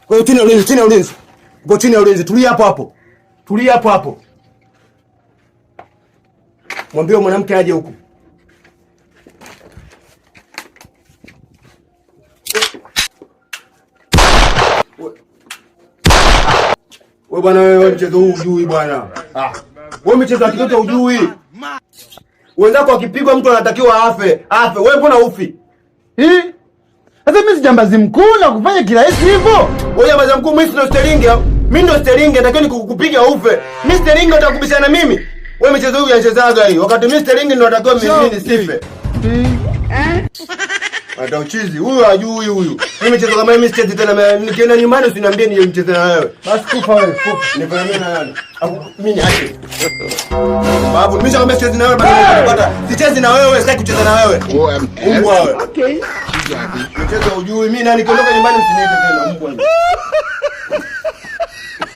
Kwa hiyo chini ya ulinzi, chini ya ulinzi. Uko chini ya ulinzi, tulia hapo hapo. Tulia hapo hapo. Mwambie mwanamke aje huku. Wewe bwana wewe mchezo huu hujui bwana. Ah. Wewe mchezo wa kitoto hujui. Wenzako akipigwa mtu anatakiwa afe, afe. Wewe mbona ufi? Hii? Sasa mimi si jambazi mkuu na kufanya kirahisi hivyo? Wewe jambazi mkuu, mimi sio sterling au? Mimi ndo sterling, natakiwa nikukupiga ufe. Mimi sterling utakubishana na mimi? Wewe michezo hii unachezaga hii. Wakati mimi sterling ndo natakiwa mimi nisife. Hata uchizi huyu hajui huyu. Mimi michezo kama mimi sichezi tena. Nikienda nyumbani usiniambie nije mcheze na wewe. Basi kufa wewe, kufa. Niko na mimi na nani? Mimi ni aje. Babu, mimi kama sichezi na wewe bado nikupata. Sichezi na wewe, sitaki kucheza na wewe. Mbwa wewe. Okay. Mchezo hujui. Mimi nani nikiondoka nyumbani usiniite tena mbwa.